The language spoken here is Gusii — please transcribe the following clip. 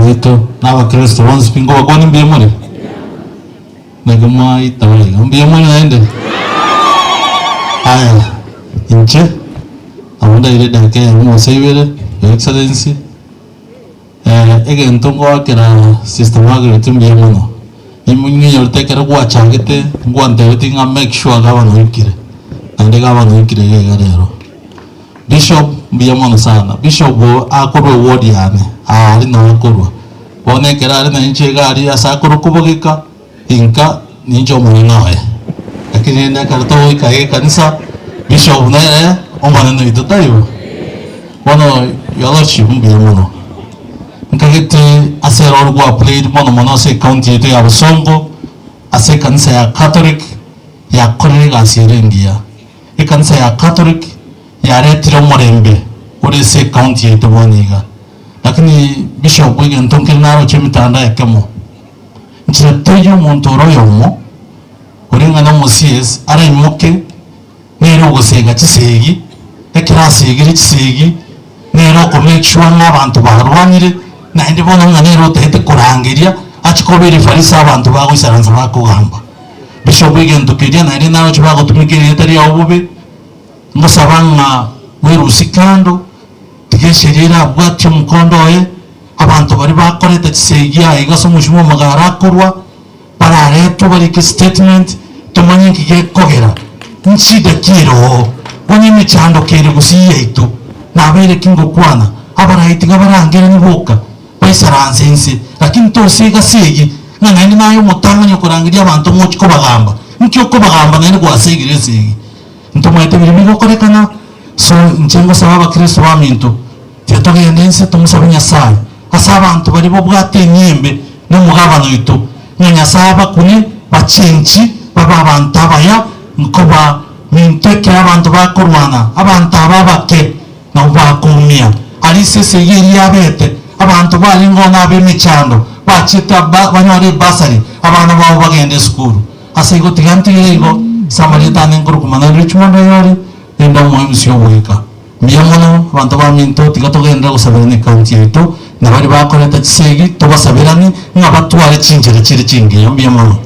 Oito na abakristo bonsi pi nkobakwania mbuya more? Naki mwaitaba iga, mbuya more naende? Aya, inche nabo ndaire edakika eyemo gose ibere, Your Excellency, egento ngoakera Sister Margaret mbuya mono, nimong'inyorete ekero gwachagete ngwantebetie ng'a make sure gavana oikire, naende gavana oikire iga iga rero. Bishop mbuya mono sana, Bishop oo akorwa eward yane, aa aria noo akorwa, bono ekero are na inche iga aria ase akorwa kobogeka, inka ninche omonene oye. Lakini rende ekero togoika iga ekanisa, Bishop nere omonene oito, taibo? Bono your lordship mbuya mono, nkagete ase erori gwa played mono mono ase ecounty yaito ya Bosongo, ase ekanisa ya Catholic, yakorire egasi ere engiya. Ekanisa ya Catholic yaretire omorembe ore ase ecounty yaito bono iga. Lakini Bishop egento nkere naroche emitandao ekemo, nchera teiyo omonto ore oyomo ore ng'a nomo CS araimoke nere ogosega chisegi, ekero asegire chisegi nere oko make sure ng'a abanto barwanire naende bono ng'a nere otagete korangeria achie koba erefari ase abanto bagoisaransa bakogamba. Bishop egento keria naende naroche bagotumeka erieta riao bobe, ngosaba ng'a bwerusie kando, tiga esheria erabwatie omokondo oye, abanto baria bakoreta chisegi aa iga ase omochie bwa omogara akorwa, bararetwe barike statement, tomanye nki gekogera, nchida ki ere oo, onye emechando kere gusii yaito, nabeire ki ngokwana, abarai tiga barangeranie boka. Baisaranse inse, lakini tosega segi, ng'a naende naye omotang'ani okorangeria abanto ng'ochie kobagamba. Nki okobagamba naende gwasegire esegi? Ntomaete biria bigokorekana, so inche ngosaba abakristo baminto, tiga togende inse tomosabe Nyasaye ase abanto baria babwate eniembe na omogabane oito, ng'a Nyasaye abakune bachenchi babe abanto abaya nkoba minto ekero abanto bakorwana, abanto aba abake. Nabwo bakoumia aria ase esegi eria yabete, abanto barenge oo nab'emechando, bachiete ba banyore ebasari, abana babo bagende esukuru. Ase igo tiga ntigere igo, ase amarieta ane nkorokwa Manuel Richmond Oyori, rende omoemusi ogoika. Mbuya mono abanto baminto, tiga togenderere gosaberana ecounty yaito, na baria bakoreta chisegi, tobasaberani ng'a batware chinchera chire chingiya. Mbuya mono.